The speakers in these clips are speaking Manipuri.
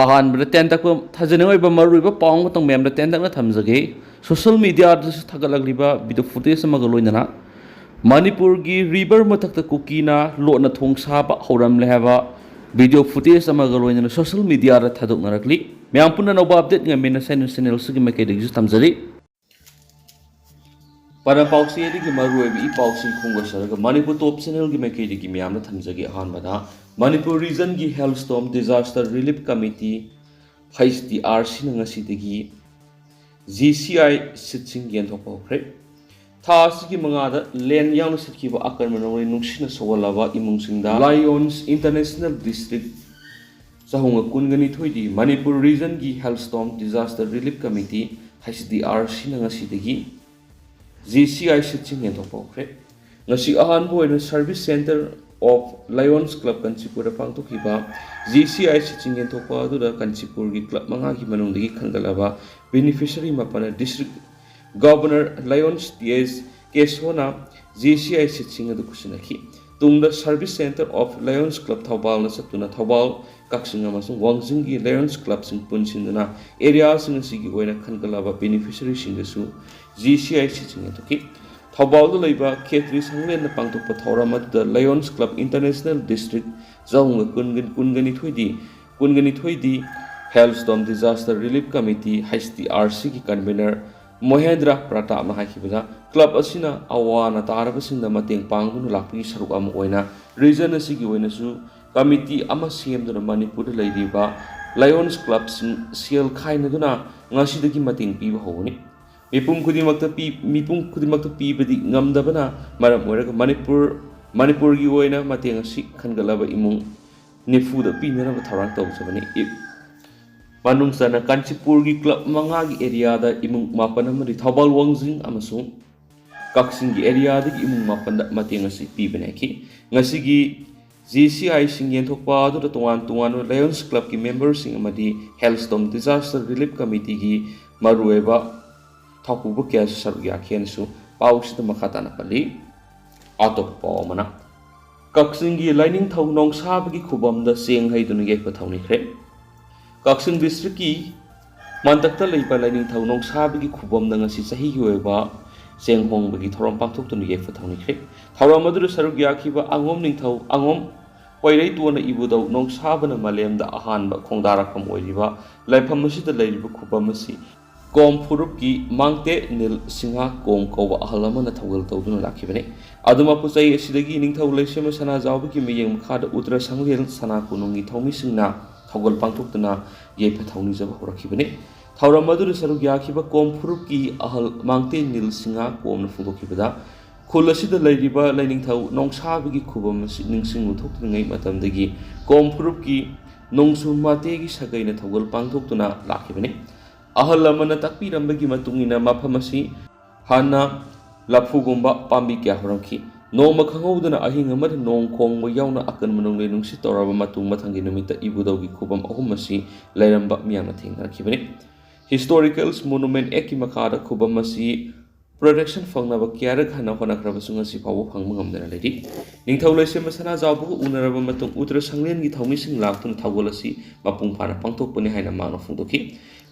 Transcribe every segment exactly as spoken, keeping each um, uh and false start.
ꯑꯍꯥꯟꯕꯗ ꯇꯦꯟꯇꯛꯄ ꯊꯥꯖꯅꯤꯡꯉꯥꯏ ꯑꯣꯏꯕ ꯃꯔꯨꯑꯣꯏꯕ ꯄꯥꯎ ꯑꯃꯇꯪ ꯃꯌꯥꯝꯗ ꯇꯦꯟꯇꯛꯅ ꯊꯝꯖꯒꯦ꯫ ꯁꯣꯁꯤꯌꯦꯜ ꯃꯤꯗꯤꯌꯥꯗꯁꯨ ꯊꯥꯒꯠꯂꯛꯂꯤꯕ ꯚꯤꯗꯤꯑꯣ ꯐꯨꯇꯦꯖ ꯑꯃꯒ ꯂꯣꯏꯅꯅ ꯃꯅꯤꯄꯨꯔꯒꯤ ꯔꯤꯚꯔ ꯃꯊꯛꯇ ꯀꯨꯀꯤꯅ ꯂꯣꯠꯅ ꯊꯣꯡ ꯁꯥꯕ ꯍꯧꯔꯝꯂꯦ ꯍꯥꯏꯕ ꯚꯤꯗꯤꯑꯣ ꯐꯨꯇꯦꯖ ꯑꯃꯒ ꯂꯣꯏꯅꯅ ꯁꯣꯁꯤꯌꯦꯜ ꯃꯤꯗꯤꯌꯥꯗ ꯊꯥꯗꯣꯛꯅꯔꯛꯂꯤ꯫ ꯃꯌꯥꯝ ꯄꯨꯟꯅ ꯑꯅꯧꯕ ꯑꯞꯗꯦꯠ ꯉꯥꯏꯃꯤꯟꯅꯁꯦ ꯍꯥꯏꯅ ꯆꯦꯅꯦꯜ ꯑꯁꯤꯒꯤ ꯃꯥꯏꯀꯩꯗꯒꯤꯁꯨ ꯊꯝꯖꯔꯤ꯫ ꯄꯥꯎꯆꯦꯗꯒꯤ ꯃꯔꯨꯑꯣꯏꯕ ꯏ ꯄꯥꯎꯁꯤꯡ ꯈꯣꯝꯒꯠꯆꯔꯒ ꯃꯅꯤꯄꯨꯔ ꯇꯣꯞ ꯆꯦꯅꯦꯜꯒꯤ ꯃꯥꯏꯀꯩꯗꯒꯤ ꯃꯤꯌꯥꯝꯗ ꯊꯝꯖꯒꯦ꯫ ꯑꯍꯥꯟꯕꯗ, ꯃꯅꯤꯄꯨꯔ ꯔꯤꯖꯟꯒꯤ hail storm disaster relief committee, H D R ꯁꯤꯅ ꯉꯁꯤꯗꯒꯤ ꯖꯤ ꯁꯤ ꯑꯥꯏ ꯁꯤꯠꯁꯤꯡ ꯌꯦꯟꯊꯣꯛꯄ ꯍꯧꯈ꯭ꯔꯦ꯫ ꯊꯥ ꯑꯁꯤꯒꯤ ꯃꯉꯥꯗ ꯂꯦꯟ ꯌꯥꯎꯅ ꯁꯤꯠꯈꯤꯕ ꯑꯀꯟꯕ ꯅꯣꯡꯂꯩ ꯅꯨꯡꯁꯤꯠꯅ ꯁꯣꯛꯍꯜꯂꯕ ꯏꯃꯨꯡꯁꯤꯡꯗ ꯂꯥꯏꯑꯣꯟꯁ ꯏꯟꯇꯔꯅꯦꯁꯅꯦꯜ ꯗꯤꯁꯇ꯭ꯔꯤꯛ ꯆꯍꯨꯝꯒ ꯀꯨꯟꯒ ꯅꯤꯊꯣꯏꯗꯤ ꯃꯅꯤꯄꯨꯔ ꯔꯤꯖꯟꯒꯤ hail storm disaster relief committee, H D R ꯁꯤꯅ ꯉꯁꯤꯗꯒꯤ ꯖꯤ ꯁꯤ ꯑꯥꯏ ꯁꯤꯠꯁꯤꯡ ꯌꯦꯟꯊꯣꯛꯄ ꯍꯧꯈ꯭ꯔꯦ꯫ ꯉꯁꯤ ꯑꯍꯥꯟꯕ ꯑꯣꯏꯅ service centre of Lions club ꯀꯥꯟꯆꯤꯄꯨꯔꯗ ꯄꯥꯡꯊꯣꯛꯈꯤꯕ ꯖꯤ ꯁꯤ ꯑꯥꯏ ꯁꯤꯠꯁꯤꯡ ꯌꯦꯟꯊꯣꯛꯄ ꯑꯗꯨꯗ ꯀꯥꯟꯆꯤꯄꯨꯔꯒꯤ ꯀ꯭ꯂꯕ ꯃꯉꯥꯒꯤ ꯃꯅꯨꯡꯗꯒꯤ ꯈꯟꯒꯠꯂꯕ ꯕꯦꯅꯤꯐꯤꯁꯔꯤ ꯃꯥꯄꯟꯅ district governor Lions T S ꯀꯦꯁꯣꯅ ꯖꯤ ꯁꯤ ꯑꯥꯏ ꯁꯤꯠꯁꯤꯡ ꯑꯗꯨ ꯈꯨꯠꯁꯤꯟꯅꯈꯤ꯫ ꯇꯨꯡꯗ service centre of Lions club ꯊꯧꯕꯥꯜꯅ ꯆꯠꯇꯨꯅ ꯊꯧꯕꯥꯜ, ꯀꯛꯆꯤꯡ ꯑꯃꯁꯨꯡ ꯋꯥꯡꯖꯤꯡꯒꯤ ꯂꯥꯏꯑꯣꯟꯁ ꯀ꯭ꯂꯕꯁꯤꯡ ꯄꯨꯟꯁꯤꯟꯗꯨꯅ ꯑꯦꯔꯤꯌꯥꯁꯤꯡ ꯑꯁꯤꯒꯤ ꯑꯣꯏꯅ ꯈꯟꯒꯠꯂꯕ ꯕꯦꯅꯤꯐꯤꯁꯔꯤꯁꯤꯡꯗꯁꯨ ꯖꯤ ꯁꯤ ꯑꯥꯏ ꯁꯤꯠꯁꯤꯡ ꯌꯦꯟꯊꯣꯛꯈꯤ꯫ ꯊꯧꯕꯥꯜꯗ ꯂꯩꯕ ꯈꯦꯇ꯭ꯔꯤ ꯁꯪꯂꯦꯟꯗ ꯄꯥꯡꯊꯣꯛꯄ ꯊꯧꯔꯝ ꯑꯗꯨꯗ ꯂꯥꯏꯑꯣꯟꯁ ꯀ꯭ꯂꯕ ꯏꯟꯇꯔꯅꯦꯁꯅꯦꯜ ꯗꯤꯁꯇ꯭ꯔꯤꯛ ꯆꯍꯨꯝꯒ ꯀꯨꯟꯒ, ꯀꯨꯟꯒ ꯅꯤꯊꯣꯏꯗꯤ, ꯀꯨꯟꯒ ꯅꯤꯊꯣꯏꯗꯤ hail storm disaster relief committee, H D R ꯁꯤꯒꯤ ꯀꯟꯚꯦꯅꯔ ꯃꯣꯍꯦꯟꯗ꯭ꯔ ꯄ꯭ꯔꯇꯥꯞꯅ ꯍꯥꯏꯈꯤꯕꯗ, ꯀ꯭ꯂꯕ ꯑꯁꯤꯅ ꯑꯋꯥ ꯑꯅꯥ ꯇꯥꯔꯕꯁꯤꯡꯗ ꯃꯇꯦꯡ ꯄꯥꯡꯗꯨꯅ ꯂꯥꯛꯄꯒꯤ ꯁꯔꯨꯛ ꯑꯃ ꯑꯣꯏꯅ ꯔꯤꯖꯟ ꯑꯁꯤꯒꯤ ꯑꯣꯏꯅꯁꯨ ꯀꯃꯤꯇꯤ ꯑꯃ ꯁꯦꯝꯗꯨꯅ ꯃꯅꯤꯄꯨꯔꯗ ꯂꯩꯔꯤꯕ ꯂꯥꯏꯑꯣꯟꯁ ꯀ꯭ꯂꯕꯁꯤꯡ ꯁꯦꯜ ꯈꯥꯏꯅꯗꯨꯅ ꯉꯁꯤꯗꯒꯤ ꯃꯇꯦꯡ ꯄꯤꯕ ꯍꯧꯒꯅꯤ꯫ ꯃꯤꯄꯨꯝ ꯈꯨꯗꯤꯡꯃꯛꯇ ꯄꯤ-, ꯃꯤꯄꯨꯝ ꯈꯨꯗꯤꯡꯃꯛꯇ ꯄꯤꯕꯗꯤ ꯉꯝꯗꯕꯅ ꯃꯔꯝ ꯑꯣꯏꯔꯒ ꯃꯅꯤꯄꯨꯔ, ꯃꯅꯤꯄꯨꯔꯒꯤ ꯑꯣꯏꯅ ꯃꯇꯦꯡ ꯑꯁꯤ ꯈꯟꯒꯠꯂꯕ ꯏꯃꯨꯡ ꯅꯤꯐꯨꯗ ꯄꯤꯅꯅꯕ ꯊꯧꯔꯥꯡ ꯇꯧꯖꯕꯅꯤ꯫ ꯏ-, ꯃꯅꯨꯡ ꯆꯟꯅ ꯀꯥꯟꯆꯤꯄꯨꯔꯒꯤ ꯀ꯭ꯂꯕ ꯃꯉꯥꯒꯤ ꯑꯦꯔꯤꯌꯥꯗ ꯏꯃꯨꯡ ꯃꯥꯄꯟ ꯑꯃꯗꯤ ꯊꯧꯕꯥꯜ, ꯋꯥꯡꯖꯤꯡ ꯑꯃꯁꯨꯡ ꯀꯛꯆꯤꯡꯒꯤ ꯑꯦꯔꯤꯌꯥꯗꯒꯤ ꯏꯃꯨꯡ ꯃꯥꯄꯟꯗ ꯃꯇꯦꯡ ꯑꯁꯤ ꯄꯤꯕꯅꯤ ꯍꯥꯏꯈꯤ꯫ ꯉꯁꯤꯒꯤ ꯖꯤ ꯁꯤ ꯑꯥꯏꯁꯤꯡ ꯌꯦꯟꯊꯣꯛꯄ ꯑꯗꯨꯗ ꯇꯣꯉꯥꯟ ꯇꯣꯉꯥꯟꯕ ꯂꯥꯏꯑꯣꯟꯁ ꯀ꯭ꯂꯕꯀꯤ ꯃꯦꯝꯕꯔꯁꯤꯡ ꯑꯃꯗꯤ ꯍꯦꯜ ꯁ꯭ꯇꯣꯔꯝ ꯗꯤꯖꯥꯁꯇꯔ ꯔꯤꯂꯤꯐ ꯀꯃꯤꯇꯤꯒꯤ ꯃꯔꯨꯑꯣꯏꯕ ꯊꯧꯄꯨꯕ ꯀꯌꯥꯁꯨ ꯁꯔꯨꯛ ꯌꯥꯈꯤ ꯍꯥꯏꯅꯁꯨ ꯄꯥꯎꯁꯤꯗ ꯃꯈꯥ ꯇꯥꯅ ꯄꯜꯂꯤ꯫ ꯑꯇꯣꯞꯄ ꯄꯥꯎ ꯑꯃꯅ, ꯀꯛꯆꯤꯡꯒꯤ ꯂꯥꯏꯅꯤꯡꯊꯧ ꯅꯣꯡꯁꯥꯕꯒꯤ ꯈꯨꯕꯝꯗ ꯆꯦꯡ ꯍꯩꯗꯨꯅ ꯌꯦꯛꯄ ꯊꯧꯅꯤꯈ꯭ꯔꯦ꯫ ꯀꯛꯆꯤꯡ ꯗꯤꯁꯇ꯭ꯔꯤꯛꯀꯤ ꯃꯟꯗꯛꯇ ꯂꯩꯕ ꯂꯥꯏꯅꯤꯡꯊꯧ ꯅꯣꯡꯁꯥꯕꯒꯤ ꯈꯨꯕꯝꯗ ꯉꯁꯤ ꯆꯍꯤꯒꯤ ꯑꯣꯏꯕ ꯆꯦꯡ ꯍꯣꯡꯕꯒꯤ ꯊꯧꯔꯝ ꯄꯥꯡꯊꯣꯛꯇꯨꯅ ꯌꯥꯏꯐ ꯊꯧꯅꯤꯈ꯭ꯔꯦ꯫ ꯊꯧꯔꯝ ꯑꯗꯨꯗ ꯁꯔꯨꯛ ꯌꯥꯈꯤꯕ ꯑꯉꯣꯝ ꯅꯤꯡꯊꯧ ꯑꯉꯣꯝ ꯄꯣꯏꯔꯩꯇꯣꯟꯅ ꯏꯕꯨꯙꯧ ꯅꯣꯡꯁꯥꯕꯅ ꯃꯥꯂꯦꯝꯗ ꯑꯍꯥꯟꯕ ꯈꯣꯡꯗꯥꯔꯛꯐꯝ ꯑꯣꯏꯔꯤꯕ ꯂꯥꯏꯐꯝ ꯑꯁꯤꯗ ꯂꯩꯔꯤꯕ ꯈꯨꯕꯝ ꯑꯁꯤ ꯀꯣꯝ ꯐꯨꯔꯨꯞꯀꯤ ꯃꯥꯡꯇꯦ ꯅꯤꯜ ꯁꯤꯡꯍ ꯀꯣꯝ ꯀꯧꯕ ꯑꯍꯜ ꯑꯃꯅ ꯊꯧꯒꯜ ꯇꯧꯗꯨꯅ ꯂꯥꯛꯈꯤꯕꯅꯤ꯫ ꯑꯗꯨꯃꯛꯄꯨ ꯆꯍꯤ ꯑꯁꯤꯗꯒꯤ ꯅꯤꯡꯊꯧ ꯂꯩꯁꯦꯝꯕ ꯁꯅꯥꯖꯥꯎꯕꯒꯤ ꯃꯤꯠꯌꯦꯡ ꯃꯈꯥꯗ ꯎꯇ꯭ꯔ ꯁꯪꯂꯦꯟ ꯁꯅꯥ ꯀꯣꯅꯨꯡꯒꯤ ꯊꯧꯃꯤꯁꯤꯡꯅ ꯊꯧꯒꯜ ꯄꯥꯡꯊꯣꯛꯇꯨꯅ ꯌꯥꯏꯐ ꯊꯧꯅꯤꯖꯕ ꯍꯧꯔꯛꯈꯤꯕꯅꯤ꯫ ꯊꯧꯔꯝ ꯑꯗꯨꯗ ꯁꯔꯨꯛ ꯌꯥꯈꯤꯕ ꯀꯣꯝ ꯐꯨꯔꯨꯞꯀꯤ ꯑꯍꯜ ꯃꯥꯡꯇꯦ ꯅꯤꯜ ꯁꯤꯡꯍ ꯀꯣꯝꯅ ꯐꯣꯡꯗꯣꯛꯈꯤꯕꯗ, ꯈꯨꯜ ꯑꯁꯤꯗ ꯂꯩꯔꯤꯕ ꯂꯥꯏꯅꯤꯡꯊꯧ ꯅꯣꯡꯁꯥꯕꯒꯤ ꯈꯨꯕꯝ ꯑꯁꯤ ꯅꯤꯡꯁꯤꯡ ꯎꯊꯣꯛꯇ꯭ꯔꯤꯉꯩ ꯃꯇꯝꯗꯒꯤ ꯀꯣꯝ ꯐꯨꯔꯨꯞꯀꯤ ꯅꯣꯡꯁꯨ ꯃꯥꯇꯦꯒꯤ ꯁꯥꯒꯩꯅ ꯊꯧꯒꯜ ꯄꯥꯡꯊꯣꯛꯇꯨꯅ ꯂꯥꯛꯈꯤꯕꯅꯤ꯫ ꯑꯍꯜ ꯑꯃꯅ ꯇꯥꯛꯄꯤꯔꯝꯕꯒꯤ ꯃꯇꯨꯡ ꯏꯟꯅ ꯃꯐꯝ ꯑꯁꯤ ꯍꯥꯟꯅ ꯂꯐꯨꯒꯨꯝꯕ ꯄꯥꯝꯕꯤ ꯀꯌꯥ ꯍꯧꯔꯝꯈꯤ꯫ ꯅꯣꯡꯃ ꯈꯪꯍꯧꯗꯅ ꯑꯍꯤꯡ ꯑꯃꯗ ꯅꯣꯡ ꯈꯣꯡꯕ ꯌꯥꯎꯅ ꯑꯀꯟꯕ ꯅꯣꯡꯂꯩ ꯅꯨꯡꯁꯤꯠ ꯇꯧꯔꯕ ꯃꯇꯨꯡ ꯃꯊꯪꯒꯤ ꯅꯨꯃꯤꯠꯇ ꯏꯕꯨꯙꯧꯒꯤ ꯈꯨꯕꯝ ꯑꯍꯨꯝ ꯑꯁꯤ ꯂꯩꯔꯝꯕ ꯃꯤꯌꯥꯝꯅ ꯊꯦꯡꯅꯔꯛꯈꯤꯕꯅꯤ꯫ ꯍꯤꯁꯇꯣꯔꯤꯀꯦꯜꯁ ꯃꯣꯅꯨꯃꯦꯟ ꯑꯦꯛꯀꯤ ꯃꯈꯥꯗ ꯈꯨꯕꯝ ꯑꯁꯤ ꯄ꯭ꯔꯣꯇꯦꯛꯁꯟ ꯐꯪꯅꯕ ꯀꯌꯥꯔꯛ ꯍꯟꯅ ꯍꯣꯠꯅꯈ꯭ꯔꯕꯁꯨ ꯉꯁꯤ ꯐꯥꯎꯕ ꯐꯪꯕ ꯉꯝꯗꯅ ꯂꯩꯔꯤ꯫ ꯅꯤꯡꯊꯧ ꯂꯩꯁꯦꯝꯕ ꯁꯅꯥꯖꯥꯎꯕꯒ ꯎꯅꯔꯕ ꯃꯇꯨꯡ ꯎꯇ꯭ꯔ ꯁꯪꯂꯦꯟꯒꯤ ꯊꯧꯃꯤꯁꯤꯡ ꯂꯥꯛꯇꯨꯅ ꯊꯧꯒꯜ ꯑꯁꯤ ꯃꯄꯨꯡ ꯐꯥꯅ ꯄꯥꯡꯊꯣꯛꯄꯅꯤ ꯍꯥꯏꯅ ꯃꯍꯥꯛꯅ ꯐꯣꯡꯗꯣꯛꯈꯤ꯫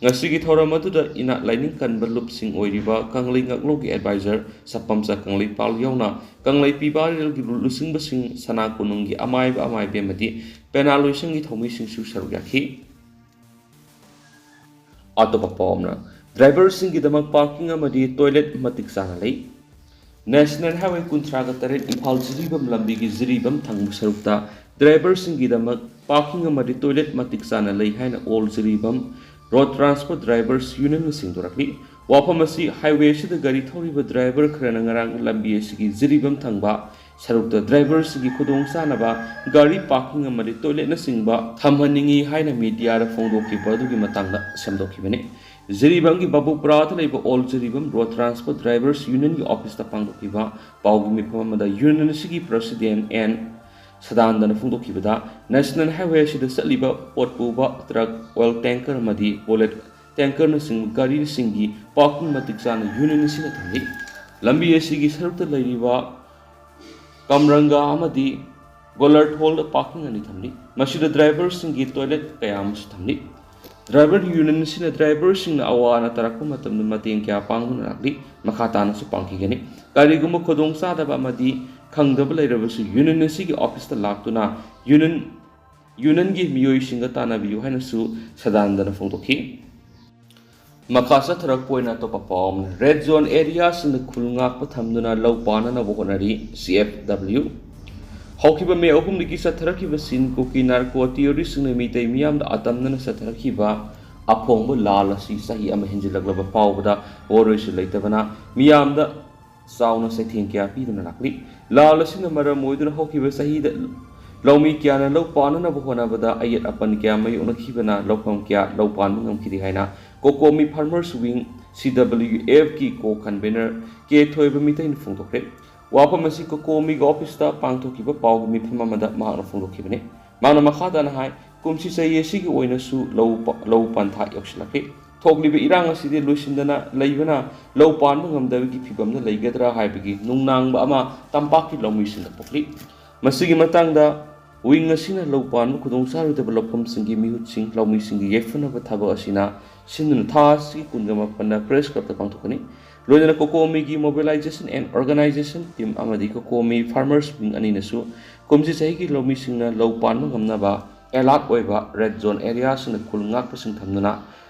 ꯉꯁꯤꯒꯤ ꯊꯧꯔꯝ ꯑꯗꯨꯗ ꯏꯅꯥꯠ ꯂꯥꯏꯅꯤꯡ ꯀꯟꯕ ꯂꯨꯞꯁꯤꯡ ꯑꯣꯏꯔꯤꯕ ꯀꯪꯂꯩ ꯉꯥꯛꯂꯧꯒꯤ ꯑꯦꯗꯚꯥꯏꯖꯔ ꯁꯄꯝꯆꯥ ꯀꯪꯂꯩꯄꯥꯜ ꯌꯥꯎꯅ ꯀꯪꯂꯩ ꯄꯤꯕꯥꯔꯦꯜꯒꯤ ꯂꯨꯆꯤꯡꯕꯁꯤꯡ, ꯁꯅꯥ ꯀꯣꯅꯨꯡꯒꯤ ꯑꯃꯥꯏꯕ ꯑꯃꯥꯏꯕꯤ ꯑꯃꯗꯤ ꯄꯦꯅꯥ ꯂꯣꯏꯁꯪꯒꯤ ꯊꯧꯃꯤꯁꯤꯡꯁꯨ ꯁꯔꯨꯛ ꯌꯥꯈꯤ꯫ ꯑꯇꯣꯞꯄ ꯄꯥꯎ ꯑꯃꯅ, ꯗ꯭ꯔꯥꯏꯚꯔꯁꯤꯡꯒꯤꯗꯃꯛ ꯄꯥꯔꯀꯤꯡ ꯑꯃꯗꯤ ꯇꯣꯏꯂꯦꯠ ꯃꯇꯤꯛ ꯆꯥꯅ ꯂꯩ꯫ ꯅꯦꯁꯅꯦꯜ ꯍꯥꯏꯋꯦ ꯀꯨꯟꯊ꯭ꯔꯥꯒ ꯇꯔꯦꯠ ꯏꯝꯐꯥꯜ ꯖꯤꯔꯤꯕꯥꯝ ꯂꯝꯕꯤꯒꯤ ꯖꯤꯔꯤꯕꯥꯝ ꯊꯪꯕ ꯁꯔꯨꯛꯇ ꯗ꯭ꯔꯥꯏꯚꯔꯁꯤꯡꯒꯤꯗꯃꯛ ꯄꯥꯔꯀꯤꯡ ꯑꯃꯗꯤ ꯇꯣꯏꯂꯦꯠ ꯃꯇꯤꯛ ꯆꯥꯅ ꯂꯩ ꯍꯥꯏꯅ all Jiribam road transport drivers ꯌꯨꯅꯤꯌꯟꯅ ꯁꯦꯡꯗꯣꯔꯛꯂꯤ꯫ ꯋꯥꯐꯝ ꯑꯁꯤ ꯍꯥꯏꯋꯦ ꯑꯁꯤꯗ ꯒꯥꯔꯤ ꯊꯧꯔꯤꯕ ꯗ꯭ꯔꯥꯏꯚꯔ ꯈꯔꯅ ꯉꯔꯥꯡ ꯂꯝꯕꯤ ꯑꯁꯤꯒꯤ ꯖꯤꯔꯤꯕꯥꯝ ꯊꯪꯕ ꯁꯔꯨꯛꯇ ꯗ꯭ꯔꯥꯏꯚꯔꯁꯤꯡꯒꯤ ꯈꯨꯗꯣꯡꯆꯥꯅꯕ ꯒꯥꯔꯤ ꯄꯥꯔꯀꯤꯡ ꯑꯃꯗꯤ ꯇꯣꯏꯂꯦꯠꯅꯆꯤꯡꯕ ꯊꯝꯍꯟꯅꯤꯡꯏ ꯍꯥꯏꯅ ꯃꯤꯗꯤꯌꯥꯗ ꯐꯣꯡꯗꯣꯛꯈꯤꯕ ꯑꯗꯨꯒꯤ ꯃꯇꯥꯡꯗ ꯁꯦꯝꯗꯣꯛꯈꯤꯕꯅꯤ꯫ ꯖꯤꯔꯤꯕꯥꯝꯒꯤ ꯕꯥꯕꯨꯄꯨꯔꯥꯗ ꯂꯩꯕ all Jiribam road transport drivers ꯌꯨꯅꯤꯌꯟꯒꯤ ꯑꯣꯐꯤꯁꯇ ꯄꯥꯡꯊꯣꯛꯈꯤꯕ ꯄꯥꯎꯒꯤ ꯃꯤꯐꯝ ꯑꯃꯗ ꯌꯨꯅꯤꯌꯟ ꯑꯁꯤꯒꯤ ꯄ꯭ꯔꯁꯤꯗꯦꯟ ꯑꯦꯟ ꯁꯗꯥꯅꯟꯗꯅ ꯐꯣꯡꯗꯣꯛꯈꯤꯕꯗ, ꯅꯦꯁꯅꯦꯜ ꯍꯥꯏꯋꯦ ꯑꯁꯤꯗ ꯆꯠꯂꯤꯕ ꯄꯣꯠ ꯄꯨꯕ ꯇ꯭ꯔꯛ, ꯑꯣꯏꯜ ꯇꯦꯡꯀꯔ ꯑꯃꯗꯤ ꯕꯨꯂꯦꯠ ꯇꯦꯡꯀꯔꯅꯆꯤꯡꯕ ꯒꯥꯔꯤꯁꯤꯡꯒꯤ ꯄꯥꯔꯀꯤꯡ ꯃꯇꯤꯛ ꯆꯥꯅ ꯌꯨꯅꯤꯌꯟ ꯑꯁꯤꯅ ꯊꯝꯂꯤ꯫ ꯂꯝꯕꯤ ꯑꯁꯤꯒꯤ ꯁꯔꯨꯛꯇ ꯂꯩꯔꯤꯕ ꯀꯝꯔꯪꯒꯥ ꯑꯃꯗꯤ ꯒꯣꯂꯔꯊꯣꯜꯗ ꯄꯥꯔꯀꯤꯡ ꯑꯅꯤ ꯊꯝꯂꯤ꯫ ꯃꯁꯤꯗ ꯗ꯭ꯔꯥꯏꯚꯔꯁꯤꯡꯒꯤ ꯇꯣꯏꯂꯦꯠ ꯀꯌꯥ ꯑꯃꯁꯨ ꯊꯝꯂꯤ꯫ ꯗ꯭ꯔꯥꯏꯚꯔ ꯌꯨꯅꯤꯌꯟ ꯑꯁꯤꯅ ꯗ꯭ꯔꯥꯏꯚꯔꯁꯤꯡꯅ ꯑꯋꯥ ꯑꯅꯥ ꯇꯥꯔꯛꯄ ꯃꯇꯝꯗ ꯃꯇꯦꯡ ꯀꯌꯥ ꯄꯥꯡꯗꯨꯅ ꯂꯥꯛꯂꯤ꯫ ꯃꯈꯥ ꯇꯥꯅꯁꯨ ꯄꯥꯡꯈꯤꯒꯅꯤ꯫ ꯀꯔꯤꯒꯨꯝꯕ ꯈꯨꯗꯣꯡꯆꯥꯗꯕ ꯑꯃꯗꯤ ꯈꯪꯗꯕ ꯂꯩꯔꯕꯁꯨ ꯌꯨꯅꯤꯌꯟ ꯑꯁꯤꯒꯤ ꯑꯣꯐꯤꯁꯇ ꯂꯥꯛꯇꯨꯅ ꯌꯨꯅꯤꯌꯟ ꯌꯨꯅꯤꯌꯟꯒꯤ ꯃꯤꯑꯣꯏꯁꯤꯡꯒ ꯇꯥꯟꯅꯕꯤꯌꯨ ꯍꯥꯏꯅꯁꯨ ꯁꯗꯥꯅꯟꯗꯅ ꯐꯣꯡꯗꯣꯛꯈꯤ꯫ ꯃꯈꯥ ꯆꯠꯊꯔꯛꯄ ꯑꯣꯏꯅ ꯑꯇꯣꯞꯄ ꯄꯥꯎ ꯑꯃꯅ, ꯔꯦꯗ ꯖꯣꯟ ꯑꯦꯔꯤꯌꯥꯁꯤꯡꯗ ꯈꯨꯜ ꯉꯥꯛꯄ ꯊꯝꯗꯨꯅ ꯂꯧ ꯄꯥꯟꯅꯅꯕ ꯍꯣꯠꯅꯔꯤ, ꯁꯤ ꯑꯦꯐ ꯗꯕ꯭ꯂꯤꯌꯨ꯫ ꯍꯧꯈꯤꯕ ꯃꯦ ꯑꯍꯨꯝꯗꯒꯤ ꯆꯠꯊꯔꯛꯈꯤꯕ ꯁꯤꯟ ꯀꯨꯀꯤ ꯅꯥꯔꯀꯣ ꯇꯤꯑꯣꯔꯤꯁꯤꯡꯅ ꯃꯤꯇꯩ ꯃꯤꯌꯥꯝꯗ ꯑꯇꯝꯅꯅ ꯆꯠꯊꯔꯛꯈꯤꯕ ꯑꯐꯣꯡꯕ ꯂꯥꯜ ꯑꯁꯤ ꯆꯍꯤ ꯑꯃ ꯍꯦꯟꯖꯤꯜꯂꯛꯂꯕ ꯐꯥꯎꯕꯗ ꯋꯥꯔꯣꯏꯁꯨ ꯂꯩꯇꯕꯅ ꯃꯤꯌꯥꯝꯗ ꯆꯥꯎꯅ ꯆꯩꯊꯦꯡ ꯀꯌꯥ ꯄꯤꯗꯨꯅ ꯂꯥꯛꯂꯤ꯫ ꯂꯥꯜ ꯑꯁꯤꯅ ꯃꯔꯝ ꯑꯣꯏꯗꯨꯅ ꯍꯧꯈꯤꯕ ꯆꯍꯤꯗ ꯂꯧꯃꯤ ꯀꯌꯥꯅ ꯂꯧ ꯄꯥꯟꯅꯅꯕ ꯍꯣꯠꯅꯕꯗ ꯑꯌꯦꯠ ꯑꯄꯟ ꯀꯌꯥ ꯃꯥꯌꯣꯛꯅꯈꯤꯕꯅ ꯂꯧꯐꯝ ꯀꯌꯥ ꯂꯧ ꯄꯥꯟꯕ ꯉꯝꯈꯤꯗꯦ ꯍꯥꯏꯅ ꯀꯣꯀꯣꯃꯤ ꯐꯥꯔꯃꯔꯁ ꯋꯤꯡ, ꯁꯤ ꯗꯕ꯭ꯂꯤꯌꯨ ꯑꯦꯐꯀꯤ ꯀꯣ ꯀꯟꯚꯦꯅꯔ ꯀꯦ ꯊꯣꯏꯕ ꯃꯤꯇꯩꯅ ꯐꯣꯡꯗꯣꯛꯈ꯭ꯔꯦ꯫ ꯋꯥꯐꯝ ꯑꯁꯤ ꯀꯣꯀꯣꯃꯤꯒꯤ ꯑꯣꯐꯤꯁꯇ ꯄꯥꯡꯊꯣꯛꯈꯤꯕ ꯄꯥꯎꯒꯤ ꯃꯤꯐꯝ ꯑꯃꯗ ꯃꯍꯥꯛꯅ ꯐꯣꯡꯗꯣꯛꯈꯤꯕꯅꯤ꯫ ꯃꯍꯥꯛꯅ ꯃꯈꯥ ꯇꯥꯅ ꯍꯥꯏ, ꯀꯨꯝꯁꯤ ꯆꯍꯤ ꯑꯁꯤꯒꯤ ꯑꯣꯏꯅꯁꯨ ꯂꯧ ꯄ-, ꯂꯧ ꯄꯟꯊꯥ ꯌꯧꯁꯤꯜꯂꯛꯂꯤ꯫ ꯊꯣꯛꯂꯤꯕ ꯏꯔꯥꯡ ꯑꯁꯤꯗꯤ ꯂꯣꯏꯁꯤꯟꯗꯅ ꯂꯩꯕꯅ ꯂꯧ ꯄꯥꯟꯕ ꯉꯝꯗꯕꯒꯤ ꯐꯤꯕꯝꯗ ꯂꯩꯒꯗ꯭ꯔꯥ ꯍꯥꯏꯕꯒꯤ ꯅꯨꯡꯅꯥꯡꯕ ꯑꯃ ꯇꯝꯄꯥꯛꯀꯤ ꯂꯧꯃꯤꯁꯤꯡꯗ ꯄꯣꯛꯂꯤ꯫ ꯃꯁꯤꯒꯤ ꯃꯇꯥꯡꯗ ꯋꯤꯡ ꯑꯁꯤꯅ ꯂꯧ ꯄꯥꯟꯕ ꯈꯨꯗꯣꯡꯆꯥꯔꯣꯏꯗꯕ ꯂꯧꯐꯝꯁꯤꯡꯒꯤ ꯃꯤꯍꯨꯠꯁꯤꯡ ꯂꯧꯃꯤꯁꯤꯡꯒꯤ ꯌꯥꯏꯐꯅꯕ ꯊꯕꯛ ꯑꯁꯤꯅ ꯁꯤꯟꯗꯨꯅ ꯊꯥ ꯑꯁꯤꯒꯤ ꯀꯨꯟꯒ ꯃꯥꯄꯟꯗ ꯄ꯭ꯔꯦꯁ ꯀ꯭ꯂꯕꯇ ꯄꯥꯡꯊꯣꯛꯀꯅꯤ꯫ ꯂꯣꯏꯅꯅ ꯀꯣꯀꯣꯃꯤꯒꯤ Mobilization and Organization Team ꯑꯃꯗꯤ ꯀꯣꯀꯣꯃꯤ Farmers Wing ꯑꯅꯤꯅꯁꯨ ꯀꯨꯝꯁꯤ ꯆꯍꯤꯒꯤ ꯂꯧꯃꯤꯁꯤꯡꯅ ꯂꯧ ꯄꯥꯟꯕ ꯉꯝꯅꯕ ꯑꯦꯂꯥꯔꯠ ꯑꯣꯏꯕ ꯔꯦꯗ ꯖꯣꯟ ꯑꯦꯔꯤꯌꯥꯁꯤꯡꯗ ꯈꯨꯜ ꯉꯥꯛꯄꯁꯤꯡ ꯊꯝꯗꯨꯅ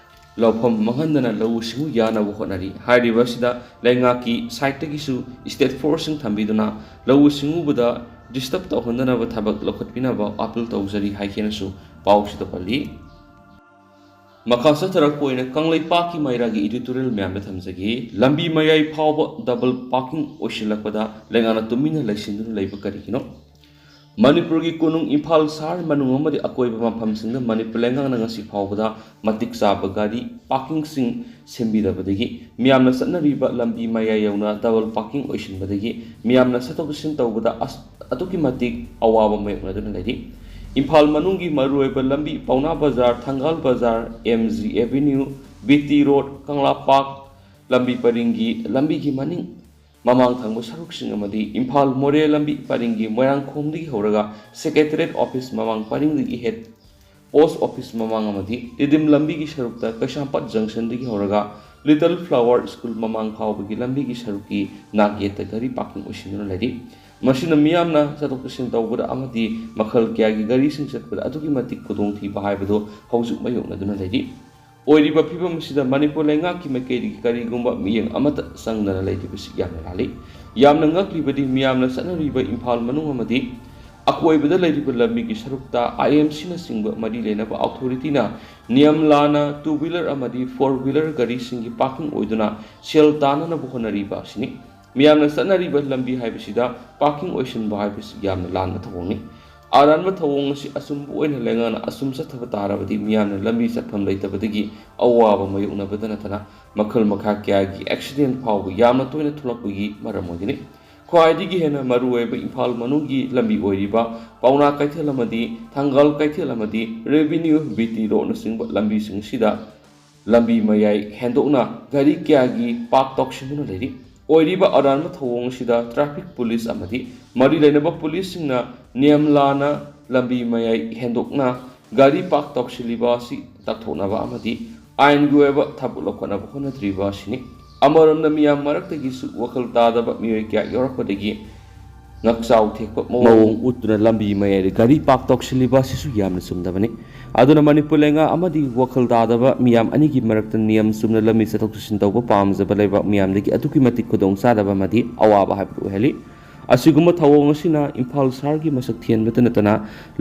ꯂꯧꯐꯝ ꯃꯥꯡꯍꯟꯗꯅ ꯂꯧꯎ ꯁꯤꯡꯎ ꯌꯥꯅꯕ ꯍꯣꯠꯅꯔꯤ꯫ ꯍꯥꯏꯔꯤꯕ ꯑꯁꯤꯗ ꯂꯩꯉꯥꯛꯀꯤ ꯁꯥꯏꯠꯇꯒꯤꯁꯨ ꯁ꯭ꯇꯦꯠ ꯐꯣꯔꯁꯁꯤꯡ ꯊꯝꯕꯤꯗꯨꯅ ꯂꯧꯎ ꯁꯤꯡꯎꯕꯗ ꯗꯤꯁꯇꯔꯕ ꯇꯧꯍꯟꯗꯅꯕ ꯊꯕꯛ ꯂꯧꯈꯠꯄꯤꯅꯕ ꯑꯥꯄꯤꯜ ꯇꯧꯖꯔꯤ ꯍꯥꯏꯈꯤꯅꯁꯨ ꯄꯥꯎꯁꯤꯗ ꯄꯜꯂꯤ꯫ ꯃꯈꯥ ꯆꯠꯊꯔꯛꯄ ꯑꯣꯏꯅ ꯀꯪꯂꯩꯄꯥꯛꯀꯤ ꯃꯩꯔꯥꯒꯤ ꯏꯗꯤꯇꯣꯔꯤꯌꯦꯜ ꯃꯌꯥꯝꯗ ꯊꯝꯖꯒꯦ꯫ ꯂꯝꯕꯤ ꯃꯌꯥꯏ ꯐꯥꯎꯕ ꯗꯕꯜ ꯄꯥꯔꯀꯤꯡ ꯑꯣꯏꯁꯤꯜꯂꯛꯄꯗ ꯂꯩꯉꯥꯛꯅ ꯇꯨꯃꯤꯟꯅ ꯂꯩꯁꯤꯟꯗꯨꯅ ꯂꯩꯕ ꯀꯔꯤꯒꯤꯅꯣ? ꯃꯅꯤꯄꯨꯔꯒꯤ ꯀꯣꯅꯨꯡ ꯏꯝꯐꯥꯜ ꯁꯍꯔ ꯃꯅꯨꯡ ꯑꯃꯗꯤ ꯑꯀꯣꯏꯕ ꯃꯐꯝꯁꯤꯡꯗ ꯃꯅꯤꯄꯨꯔ ꯂꯩꯉꯥꯛꯅ ꯉꯁꯤ ꯐꯥꯎꯕꯗ ꯃꯇꯤꯛ ꯆꯥꯕ ꯒꯥꯔꯤ ꯄꯥꯔꯀꯤꯡꯁꯤꯡ ꯁꯦꯝꯕꯤꯗꯕꯗꯒꯤ ꯃꯤꯌꯥꯝꯅ ꯆꯠꯅꯔꯤꯕ ꯂꯝꯕꯤ ꯃꯌꯥꯏ ꯌꯧꯅ ꯗꯕꯜ ꯄꯥꯔꯀꯤꯡ ꯑꯣꯏꯁꯤꯟꯕꯗꯒꯤ ꯃꯤꯌꯥꯝꯅ ꯆꯠꯊꯣꯛ ꯆꯠꯁꯤꯟ ꯇꯧꯕꯗ ꯑꯁ-, ꯑꯗꯨꯛꯀꯤ ꯃꯇꯤꯛ ꯑꯋꯥꯕ ꯃꯥꯌꯣꯛꯅꯗꯨꯅ ꯂꯩꯔꯤ꯫ ꯏꯝꯐꯥꯜ ꯃꯅꯨꯡꯒꯤ ꯃꯔꯨꯑꯣꯏꯕ ꯂꯝꯕꯤ ꯄꯥꯎꯅꯥ Bazar, Thangal Bazar, M G avenue, B T road, Kangla park ꯂꯝꯕꯤ ꯄꯔꯤꯡꯒꯤ ꯂꯝꯕꯤꯒꯤ ꯃꯅꯤꯡ ꯃꯃꯥꯡ ꯊꯪꯕ ꯁꯔꯨꯛꯁꯤꯡ ꯑꯃꯗꯤ ꯏꯝꯐꯥꯜ ꯃꯣꯔꯦ ꯂꯝꯕꯤ ꯄꯔꯤꯡꯒꯤ ꯃꯣꯏꯔꯥꯡꯈꯣꯝꯗꯒꯤ ꯍꯧꯔꯒ ꯁꯦꯀ꯭ꯔꯦꯇꯔꯤꯌꯦꯠ ꯑꯣꯐꯤꯁ ꯃꯃꯥꯡ ꯄꯔꯤꯡꯗꯒꯤ ꯍꯦꯠ ꯄꯣꯁ ꯑꯣꯐꯤꯁ ꯃꯃꯥꯡ ꯑꯃꯗꯤ ꯇꯤꯗꯤꯝ ꯂꯝꯕꯤꯒꯤ ꯁꯔꯨꯛꯇ ꯀꯩꯁꯥꯝꯄꯥꯠ ꯖꯪꯁꯟꯗꯒꯤ ꯍꯧꯔꯒ ꯂꯤꯇꯜ ꯐ꯭ꯂꯥꯋꯔ ꯁ꯭ꯀꯨꯜ ꯃꯃꯥꯡ ꯐꯥꯎꯕꯒꯤ ꯂꯝꯕꯤꯒꯤ ꯁꯔꯨꯛꯀꯤ ꯅꯥꯛ ꯌꯦꯠꯇ ꯒꯥꯔꯤ ꯄꯥꯔꯀꯤꯡ ꯑꯣꯏꯁꯤꯟꯗꯨꯅ ꯂꯩꯔꯤ꯫ ꯃꯁꯤꯅ ꯃꯤꯌꯥꯝꯅ ꯆꯠꯊꯣꯛ ꯆꯠꯁꯤꯟ ꯇꯧꯕꯗ ꯑꯃꯗꯤ ꯃꯈꯜ ꯀꯌꯥꯒꯤ ꯒꯥꯔꯤꯁꯤꯡ ꯆꯠꯄꯗ ꯑꯗꯨꯛꯀꯤ ꯃꯇꯤꯛ ꯈꯨꯗꯣꯡꯊꯤꯕ ꯍꯥꯏꯕꯗꯨ ꯍꯧꯖꯤꯛ ꯃꯥꯌꯣꯛꯅꯗꯨꯅ ꯂꯩꯔꯤ꯫ ꯑꯣꯏꯔꯤꯕ ꯐꯤꯕꯝ ꯑꯁꯤꯗ ꯃꯅꯤꯄꯨꯔ ꯂꯩꯉꯥꯛꯀꯤ ꯃꯥꯏꯀꯩꯗꯒꯤ ꯀꯔꯤꯒꯨꯝꯕ ꯃꯤꯠꯌꯦꯡ ꯑꯃꯠꯇ ꯆꯪꯗꯅ ꯂꯩꯔꯤꯕꯁꯤ ꯌꯥꯝꯅ ꯂꯥꯜꯂꯤ꯫ ꯌꯥꯝꯅ ꯉꯛꯂꯤꯕꯗꯤ ꯃꯤꯌꯥꯝꯅ ꯆꯠꯅꯔꯤꯕ ꯏꯝꯐꯥꯜ ꯃꯅꯨꯡ ꯑꯃꯗꯤ ꯑꯀꯣꯏꯕꯗ ꯂꯩꯔꯤꯕ ꯂꯝꯕꯤꯒꯤ ꯁꯔꯨꯛꯇ ꯑꯥꯏ ꯑꯦꯝ ꯁꯤꯅꯆꯤꯡꯕ ꯃꯔꯤ ꯂꯩꯅꯕ ꯑꯣꯊꯣꯔꯤꯇꯤꯅ ꯅꯤꯌꯝ ꯂꯥꯟꯅ ꯇꯨ ꯋꯤꯂꯔ ꯑꯃꯗꯤ ꯐꯣꯔ ꯋꯤꯂꯔ ꯒꯥꯔꯤꯁꯤꯡꯒꯤ ꯄꯥꯔꯀꯤꯡ ꯑꯣꯏꯗꯨꯅ ꯁꯦꯜ ꯇꯥꯅꯅꯕ ꯍꯣꯠꯅꯔꯤꯕ ꯑꯁꯤꯅꯤ꯫ ꯃꯤꯌꯥꯝꯅ ꯆꯠꯅꯔꯤꯕ ꯂꯝꯕꯤ ꯍꯥꯏꯕꯁꯤꯗ ꯄꯥꯔꯀꯤꯡ ꯑꯣꯏꯁꯤꯟꯕ ꯍꯥꯏꯕꯁꯤ ꯌꯥꯝꯅ ꯂꯥꯟꯕ ꯊꯧꯑꯣꯡꯅꯤ꯫ ꯑꯔꯥꯟꯕ ꯊꯧꯑꯣꯡ ꯑꯁꯤ ꯑꯆꯨꯝꯕ ꯑꯣꯏꯅ ꯂꯩꯉꯥꯛꯅ ꯑꯆꯨꯝ ꯆꯠꯊꯕ ꯇꯥꯔꯕꯗꯤ ꯃꯤꯌꯥꯝꯅ ꯂꯝꯕꯤ ꯆꯠꯐꯝ ꯂꯩꯇꯕꯗꯒꯤ ꯑꯋꯥꯕ ꯃꯥꯌꯣꯛꯅꯕꯗ ꯅꯠꯇꯅ ꯃꯈꯜ ꯃꯈꯥ ꯀꯌꯥꯒꯤ ꯑꯦꯛꯁꯤꯗꯦꯟ ꯐꯥꯎꯕ ꯌꯥꯝꯅ ꯇꯣꯏꯅ ꯊꯣꯛꯂꯛꯄꯒꯤ ꯃꯔꯝ ꯑꯣꯏꯒꯅꯤ꯫ ꯈ꯭ꯋꯥꯏꯗꯒꯤ ꯍꯦꯟꯅ ꯃꯔꯨꯑꯣꯏꯕ ꯏꯝꯐꯥꯜ ꯃꯅꯨꯡꯒꯤ ꯂꯝꯕꯤ ꯑꯣꯏꯔꯤꯕ ꯄꯥꯎꯅꯥ ꯀꯩꯊꯦꯜ ꯑꯃꯗꯤ ꯊꯪꯒꯥꯜ ꯀꯩꯊꯦꯜ ꯑꯃꯗꯤ ꯔꯦꯚꯤꯅ꯭ꯌꯨ ꯕꯤ ꯇꯤ ꯔꯣꯗꯅꯆꯤꯡꯕ ꯂꯝꯕꯤꯁꯤꯡ ꯑꯁꯤꯗ ꯂꯝꯕꯤ ꯃꯌꯥꯏ ꯍꯦꯟꯗꯣꯛꯅ ꯒꯥꯔꯤ ꯀꯌꯥꯒꯤ ꯄꯥꯔꯛ ꯇꯧꯁꯤꯟꯗꯨꯅ ꯂꯩꯔꯤ꯫ ꯑꯣꯏꯔꯤꯕ ꯑꯔꯥꯟꯕ ꯊꯧꯑꯣꯡ ꯑꯁꯤꯗ ꯇ꯭ꯔꯥꯐꯤꯛ ꯄꯨꯂꯤꯁ ꯑꯃꯗꯤ ꯃꯔꯤ ꯂꯩꯅꯕ ꯄꯨꯂꯤꯁꯁꯤꯡꯅ ꯅꯤꯌꯝ ꯂꯥꯟꯅ ꯂꯝꯕꯤ ꯃꯌꯥꯏ ꯍꯦꯟꯗꯣꯛꯅ ꯒꯥꯔꯤ ꯄꯥꯔꯛ ꯇꯧꯁꯤꯜꯂꯤꯕ ꯑꯁꯤ ꯇꯛꯊꯣꯛꯅꯕ ꯑꯃꯗꯤ ꯑꯥꯏꯟꯒꯤ ꯑꯣꯏꯕ ꯊꯕꯛ ꯂꯧꯈꯠꯅꯕ ꯍꯣꯠꯅꯗ꯭ꯔꯤꯕ ꯑꯁꯤꯅꯤ꯫ ꯑꯃꯔꯣꯝꯗ ꯃꯤꯌꯥꯝ ꯃꯔꯛꯇꯒꯤꯁꯨ ꯋꯥꯈꯜ ꯇꯥꯗꯕ ꯃꯤꯑꯣꯏ ꯀꯌꯥ ꯌꯥꯎꯔꯛꯄꯗꯒꯤ ꯉꯛꯆꯥꯎ ꯊꯦꯛꯄ ꯃꯑꯣꯡ ꯎꯠꯇꯨꯅ ꯂꯝꯕꯤ ꯃꯌꯥꯏꯗ ꯒꯥꯔꯤ ꯄꯥꯔꯛ ꯇꯧꯁꯤꯜꯂꯤꯕ ꯑꯁꯤꯁꯨ ꯌꯥꯝꯅ ꯆꯨꯝꯗꯕꯅꯤ꯫ ꯑꯗꯨꯅ ꯃꯅꯤꯄꯨꯔ ꯂꯩꯉꯥꯛ ꯑꯃꯗꯤ ꯋꯥꯈꯜ ꯇꯥꯗꯕ ꯃꯤꯌꯥꯝ ꯑꯅꯤꯒꯤ ꯃꯔꯛꯇ ꯅꯤꯌꯝ ꯆꯨꯝꯅ ꯂꯝꯕꯤ ꯆꯠꯊꯣꯛ ꯆꯠꯁꯤꯟ ꯇꯧꯕ ꯄꯥꯝꯖꯕ ꯂꯩꯕꯥꯛ ꯃꯤꯌꯥꯝꯗꯒꯤ ꯑꯗꯨꯛꯀꯤ ꯃꯇꯤꯛ ꯈꯨꯗꯣꯡ ꯆꯥꯗꯕ ꯑꯃꯗꯤ ꯑꯋꯥꯕ ꯍꯥꯏꯕꯗꯨ ꯑꯣꯏꯍꯜꯂꯤ꯫ ꯑꯁꯤꯒꯨꯝꯕ ꯊꯧꯑꯣꯡ ꯑꯁꯤꯅ ꯏꯝꯐꯥꯜ ꯁꯍꯔꯒꯤ ꯃꯁꯛ ꯊꯤꯍꯟꯕꯇ ꯅꯠꯇꯅ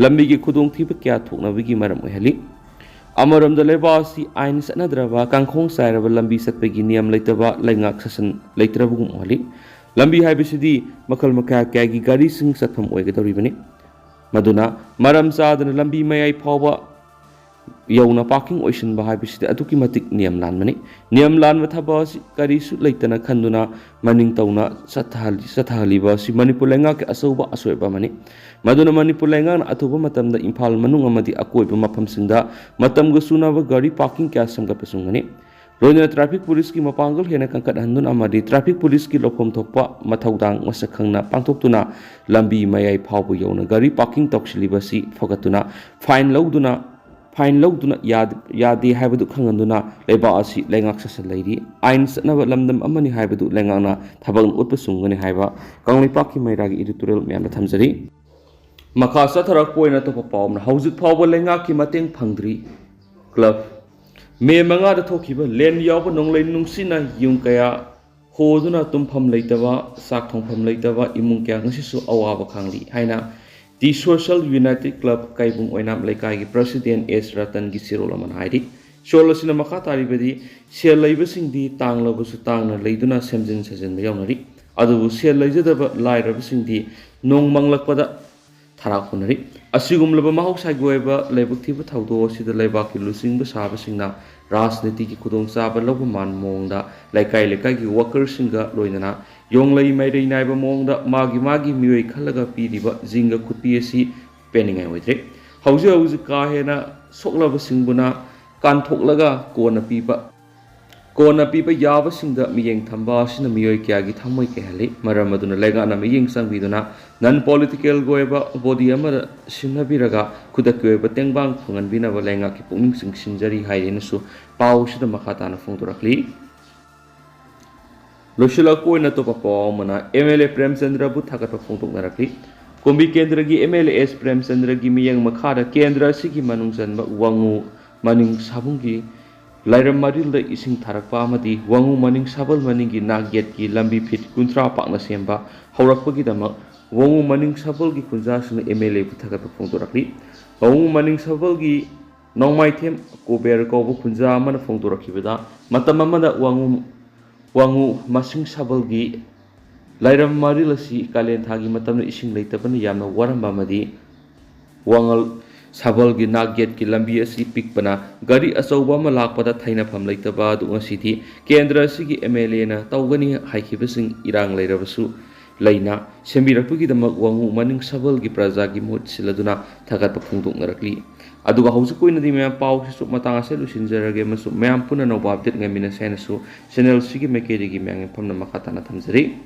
ꯂꯝꯕꯤꯒꯤ ꯈꯨꯗꯣꯡꯊꯤꯕ ꯀꯌꯥ ꯊꯣꯛꯅꯕꯒꯤ ꯃꯔꯝ ꯑꯣꯏꯍꯜꯂꯤ꯫ ꯑꯃꯔꯣꯝꯗ ꯂꯩꯕꯥꯛ ꯑꯁꯤ ꯑꯥꯏꯟ ꯆꯠꯅꯗ꯭ꯔꯕ ꯀꯥꯡꯈꯣꯡ ꯆꯥꯏꯔꯕ ꯂꯝꯕꯤ ꯆꯠꯄꯒꯤ ꯅꯤꯌꯝ ꯂꯩꯇꯕ ꯂꯩꯉꯥꯛ ꯁꯥꯁꯟ ꯂꯩꯇ꯭ꯔꯕꯒꯨꯝ ꯎꯍꯜꯂꯤ꯫ ꯂꯝꯕꯤ ꯍꯥꯏꯕꯁꯤꯗꯤ ꯃꯈꯜ ꯃꯈꯥ ꯀꯌꯥꯒꯤ ꯒꯥꯔꯤꯁꯤꯡ ꯆꯠꯐꯝ ꯑꯣꯏꯒꯗꯧꯔꯤꯕꯅꯤ꯫ ꯃꯗꯨꯅ ꯃꯔꯝ ꯆꯥꯗꯅ ꯂꯝꯕꯤ ꯃꯌꯥꯏ ꯐꯥꯎꯕ ꯌꯧꯅ ꯄꯥꯔꯀꯤꯡ ꯑꯣꯏꯁꯤꯟꯕ ꯍꯥꯏꯕꯁꯤꯗꯤ ꯑꯗꯨꯛꯀꯤ ꯃꯇꯤꯛ ꯅꯤꯌꯝ ꯂꯥꯟꯕꯅꯤ꯫ ꯅꯤꯌꯝ ꯂꯥꯟꯕ ꯊꯕꯛ ꯑꯁꯤ ꯀꯔꯤꯁꯨ ꯂꯩꯇꯅ ꯈꯟꯗꯨꯅ ꯃꯅꯤꯡ ꯇꯧꯅ ꯆꯠꯊꯍꯜ-, ꯆꯠꯊꯍꯜꯂꯤꯕ ꯑꯁꯤ ꯃꯅꯤꯄꯨꯔ ꯂꯩꯉꯥꯛꯀꯤ ꯑꯆꯧꯕ ꯑꯁꯣꯏꯕ ꯑꯃꯅꯤ꯫ ꯃꯗꯨꯅ ꯃꯅꯤꯄꯨꯔ ꯂꯩꯉꯥꯛꯅ ꯑꯊꯨꯕ ꯃꯇꯝꯗ ꯏꯝꯐꯥꯜ ꯃꯅꯨꯡ ꯑꯃꯗꯤ ꯑꯀꯣꯏꯕ ꯃꯐꯝꯁꯤꯡꯗ ꯃꯇꯝꯒ ꯆꯨꯅꯕ ꯒꯥꯔꯤ ꯄꯥꯔꯀꯤꯡ ꯀꯌꯥ ꯁꯦꯝꯒꯠꯄ ꯆꯨꯝꯒꯅꯤ꯫ ꯂꯣꯏꯅꯅ ꯇ꯭ꯔꯥꯐꯤꯛ ꯄꯨꯂꯤꯁꯀꯤ ꯃꯄꯥꯡꯒꯜ ꯍꯦꯟꯅ ꯀꯟꯈꯠꯍꯟꯗꯨꯅ ꯑꯃꯗꯤ ꯇ꯭ꯔꯥꯐꯤꯛ ꯄꯨꯂꯤꯁꯀꯤ ꯂꯧꯐꯝ ꯊꯣꯛꯄ ꯃꯊꯧꯗꯥꯡ ꯃꯁꯛ ꯈꯪꯅ ꯄꯥꯡꯊꯣꯛꯇꯨꯅ ꯂꯝꯕꯤ ꯃꯌꯥꯏ ꯐꯥꯎꯕ ꯌꯧꯅ ꯒꯥꯔꯤ ꯄꯥꯔꯀꯤꯡ ꯇꯧꯁꯤꯜꯂꯤꯕ ꯑꯁꯤ ꯐꯒꯠꯇꯨꯅ ꯐꯥꯏꯟ ꯂꯧꯗꯨꯅ ꯐꯥꯏꯟ ꯂꯧꯗꯨꯅ ꯌꯥꯗ-, ꯌꯥꯗꯦ ꯍꯥꯏꯕꯗꯨ ꯈꯪꯍꯟꯗꯨꯅ ꯂꯩꯕꯥꯛ ꯑꯁꯤ ꯂꯩꯉꯥꯛ ꯁꯥꯁꯟ ꯂꯩꯔꯤ꯫ ꯑꯥꯏꯟ ꯆꯠꯅꯕ ꯂꯝꯗꯝ ꯑꯃꯅꯤ ꯍꯥꯏꯕꯗꯨ ꯂꯩꯉꯥꯛꯅ ꯊꯕꯛꯅ ꯎꯠꯄ ꯆꯨꯝꯒꯅꯤ ꯍꯥꯏꯕ ꯀꯪꯂꯩꯄꯥꯛꯀꯤ ꯃꯩꯔꯥꯒꯤ editorial ꯃꯌꯥꯝꯗ ꯊꯝꯖꯔꯤ꯫ ꯃꯈꯥ ꯆꯠꯊꯔꯛꯄ ꯑꯣꯏꯅ ꯑꯇꯣꯞꯄ ꯄꯥꯎ ꯑꯃꯅ, ꯍꯧꯖꯤꯛ ꯐꯥꯎꯕ ꯂꯩꯉꯥꯛꯀꯤ ꯃꯇꯦꯡ ꯐꯪꯗ꯭ꯔꯤ꯫ ꯀ꯭ꯂꯕ꯫ ꯃꯦ ꯃꯉꯥꯗ ꯊꯣꯛꯈꯤꯕ ꯂꯦꯟ ꯌꯥꯎꯕ ꯅꯣꯡꯂꯩ ꯅꯨꯡꯁꯤꯠꯅ ꯌꯨꯝ ꯀꯌꯥ ꯍꯣꯗꯨꯅ ꯇꯨꯝꯐꯝ ꯂꯩꯇꯕ, ꯆꯥꯛ ꯊꯣꯡꯐꯝ ꯂꯩꯇꯕ ꯏꯃꯨꯡ ꯀꯌꯥ ꯉꯁꯤꯁꯨ ꯑꯋꯥꯕ ꯈꯥꯡꯂꯤ ꯍꯥꯏꯅ The Social Unity Club ꯀꯩꯕꯨꯡ ꯑꯣꯏꯅꯥꯝ ꯂꯩꯀꯥꯏꯒꯤ president ꯑꯦꯁ ꯔꯇꯟꯒꯤ ꯆꯦꯔꯣꯜ ꯑꯃꯅ ꯍꯥꯏꯔꯤ꯫ ꯆꯦꯔꯣꯜ ꯑꯁꯤꯅ ꯃꯈꯥ ꯇꯥꯔꯤꯕꯗꯤ, ꯁꯦꯜ ꯂꯩꯕꯁꯤꯡꯗꯤ ꯇꯥꯡꯂꯕꯁꯨ ꯇꯥꯡꯅ ꯂꯩꯗꯨꯅ ꯁꯦꯝꯖꯤꯟ ꯁꯥꯖꯤꯟꯕ ꯌꯥꯎꯅꯔꯤ, ꯑꯗꯨꯕꯨ ꯁꯦꯜ ꯂꯩꯖꯗꯕ ꯂꯥꯏꯔꯕꯁꯤꯡꯗꯤ ꯅꯣꯡ ꯃꯪꯂꯛꯄꯗ ꯊꯔꯥꯛ ꯍꯨꯟꯅꯔꯤ꯫ ꯑꯁꯤꯒꯨꯝꯂꯕ ꯃꯍꯧꯁꯥꯒꯤ ꯑꯣꯏꯕ ꯂꯥꯏꯕꯛ ꯊꯤꯕ ꯊꯧꯗꯣꯛ ꯑꯁꯤꯗ ꯂꯩꯕꯥꯛꯀꯤ ꯂꯨꯆꯤꯡꯕ ꯁꯥꯕꯁꯤꯡꯅ ꯔꯥꯖꯅꯤꯇꯤꯒꯤ ꯈꯨꯗꯣꯡꯆꯥꯕ ꯂꯧꯕ ꯃꯥꯟꯕ ꯃꯑꯣꯡꯗ ꯂꯩꯀꯥꯏ ꯂꯩꯀꯥꯏꯒꯤ ꯋꯥꯀꯔꯁꯤꯡꯒ ꯂꯣꯏꯅꯅ ꯌꯣꯡꯂꯩ ꯃꯩꯔꯩ ꯅꯥꯏꯕ ꯃꯑꯣꯡꯗ ꯃꯥꯒꯤ ꯃꯥꯒꯤ ꯃꯤꯑꯣꯏ ꯈꯜꯂꯒ ꯄꯤꯔꯤꯕ ꯖꯤꯡꯒ ꯈꯨꯠꯄꯤ ꯑꯁꯤ ꯄꯦꯟꯅꯤꯡꯉꯥꯏ ꯑꯣꯏꯗ꯭ꯔꯦ꯫ ꯍꯧꯖꯤꯛ ꯍꯧꯖꯤꯛ ꯀꯥ ꯍꯦꯟꯅ ꯁꯣꯛꯂꯕꯁꯤꯡꯕꯨꯅ ꯀꯥꯟꯊꯣꯛꯂꯒ ꯀꯣꯟꯅ ꯄꯤꯕ, ꯀꯣꯟꯅ ꯄꯤꯕ ꯌꯥꯕꯁꯤꯡꯗ ꯃꯤꯠꯌꯦꯡ ꯊꯝꯕ ꯑꯁꯤꯅ ꯃꯤꯑꯣꯏ ꯀꯌꯥꯒꯤ ꯊꯃꯣꯏ ꯀꯥꯏꯍꯜꯂꯤ꯫ ꯃꯔꯝ ꯑꯗꯨꯅ ꯂꯩꯉꯥꯛꯅ ꯃꯤꯠꯌꯦꯡ ꯆꯪꯕꯤꯗꯨꯅ non political ꯑꯣꯏꯕ body ꯑꯃꯗ ꯁꯤꯟꯅꯕꯤꯔꯒ ꯈꯨꯗꯛꯀꯤ ꯑꯣꯏꯕ ꯇꯦꯡꯕꯥꯡ ꯐꯪꯍꯟꯕꯤꯅꯕ ꯂꯩꯉꯥꯛꯀꯤ ꯄꯨꯛꯅꯤꯡ ꯆꯤꯡꯁꯤꯟꯖꯔꯤ ꯍꯥꯏꯗꯨꯅꯁꯨ ꯄꯥꯎ ꯑꯁꯤꯗ ꯃꯈꯥ ꯇꯥꯅ ꯐꯣꯡꯗꯣꯔꯛꯂꯤ꯫ ꯂꯣꯏꯁꯤꯜꯂꯛꯄ ꯑꯣꯏꯅ ꯑꯇꯣꯞꯄ ꯄꯥꯎ ꯑꯃꯅ, ꯑꯦꯝ ꯑꯦꯜ ꯑꯦ ꯄ꯭ꯔꯦꯝꯆꯟꯗ꯭ꯔꯕꯨ ꯊꯥꯒꯠꯄ ꯐꯣꯡꯗꯣꯛꯅꯔꯛꯂꯤ꯫ ꯀꯨꯝꯕꯤ ꯀꯦꯟꯗ꯭ꯔꯒꯤ ꯑꯦꯝ ꯑꯦꯜ ꯑꯦ ꯑꯦꯁ ꯄ꯭ꯔꯦꯝꯆꯟꯗ꯭ꯔꯒꯤ ꯃꯤꯠꯌꯦꯡ ꯃꯈꯥꯗ ꯀꯦꯟꯗ꯭ꯔ ꯑꯁꯤꯒꯤ ꯃꯅꯨꯡ ꯆꯟꯕ ꯋꯥꯉꯨ ꯃꯅꯤꯡ ꯁꯥꯕꯨꯡꯒꯤ ꯂꯥꯏꯔꯝ ꯃꯔꯤꯜꯗ ꯏꯁꯤꯡ ꯊꯥꯔꯛꯄ ꯑꯃꯗꯤ ꯋꯥꯉꯨ ꯃꯅꯤꯡ ꯁꯥꯕꯜ ꯃꯅꯤꯡꯒꯤ ꯅꯥꯛ ꯌꯦꯠꯀꯤ ꯂꯝꯕꯤ ꯐꯤꯠ ꯀꯨꯟꯊ꯭ꯔꯥ ꯄꯥꯛꯅ ꯁꯦꯝꯕ ꯍꯧꯔꯛꯄꯒꯤꯗꯃꯛ ꯋꯥꯉꯨ ꯃꯅꯤꯡ ꯁꯥꯕꯜꯒꯤ ꯈꯨꯟꯖꯥꯁꯤꯡꯅ ꯑꯦꯝ ꯑꯦꯜ ꯑꯦꯕꯨ ꯊꯥꯒꯠꯄ ꯐꯣꯡꯗꯣꯔꯛꯂꯤ꯫ ꯋꯥꯉꯨ ꯃꯅꯤꯡ ꯁꯥꯕꯜꯒꯤ ꯅꯣꯡꯃꯥꯏꯊꯦꯝ ꯀꯨꯕꯦꯔ ꯀꯧꯕ ꯈꯨꯟꯖꯥ ꯑꯃꯅ ꯐꯣꯡꯗꯣꯔꯛꯈꯤꯕꯗ, ꯃꯇꯝ ꯑꯃꯗ ꯋꯥꯉꯨ, ꯋꯥꯉꯨ ꯃꯁꯤꯡ ꯁꯥꯕꯜꯒꯤ ꯂꯥꯏꯔꯝ ꯃꯔꯤꯜ ꯑꯁꯤ ꯀꯥꯂꯦꯟ ꯊꯥꯒꯤ ꯃꯇꯝꯗ ꯏꯁꯤꯡ ꯂꯩꯇꯕꯅ ꯌꯥꯝꯅ ꯋꯥꯔꯝꯕ ꯑꯃꯗꯤ ꯋꯥꯉꯜ ꯁꯥꯕꯜꯒꯤ ꯅꯥꯛ ꯌꯦꯠꯀꯤ ꯂꯝꯕꯤ ꯑꯁꯤ ꯄꯤꯛꯄꯅ ꯒꯥꯔꯤ ꯑꯆꯧꯕ ꯑꯃ ꯂꯥꯛꯄꯗ ꯊꯩꯅꯐꯝ ꯂꯩꯇꯕ ꯑꯗꯨ ꯉꯁꯤꯗꯤ ꯀꯦꯟꯗ꯭ꯔ ꯑꯁꯤꯒꯤ ꯑꯦꯝ ꯑꯦꯜ ꯑꯦꯅ ꯇꯧꯒꯅꯤ ꯍꯥꯏꯈꯤꯕꯁꯤꯡ ꯏꯔꯥꯡ ꯂꯩꯔꯕꯁꯨ ꯂꯩꯅ ꯁꯦꯝꯕꯤꯔꯛꯄꯒꯤꯗꯃꯛ ꯋꯥꯉꯨ ꯃꯅꯤꯡ ꯁꯥꯕꯜꯒꯤ ꯄ꯭ꯔꯖꯥꯒꯤ ꯃꯍꯨꯠ ꯁꯤꯜꯂꯗꯨꯅ ꯊꯥꯒꯠꯄ ꯐꯣꯡꯗꯣꯛꯅꯔꯛꯂꯤ꯫ ꯑꯗꯨꯒ ꯍꯧꯖꯤꯛꯀꯤ ꯑꯣꯏꯅꯗꯤ ꯃꯌꯥꯝ ꯄꯥꯎꯁꯤꯁꯨ ꯃꯇꯥꯡ ꯑꯁꯤꯗ ꯂꯣꯏꯁꯤꯟꯖꯔꯒꯦ ꯑꯃꯁꯨꯡ ꯃꯌꯥꯝ ꯄꯨꯟꯅ ꯑꯅꯧꯕ update ꯉꯥꯏꯃꯤꯟꯅꯁꯦ ꯍꯥꯏꯅꯁꯨ channel ꯑꯁꯤꯒꯤ ꯃꯥꯏꯀꯩꯗꯒꯤ ꯃꯌꯥꯝꯒꯤ ꯃꯐꯝꯗ ꯃꯈꯥ ꯇꯥꯅ ꯊꯝꯖꯔꯤ꯫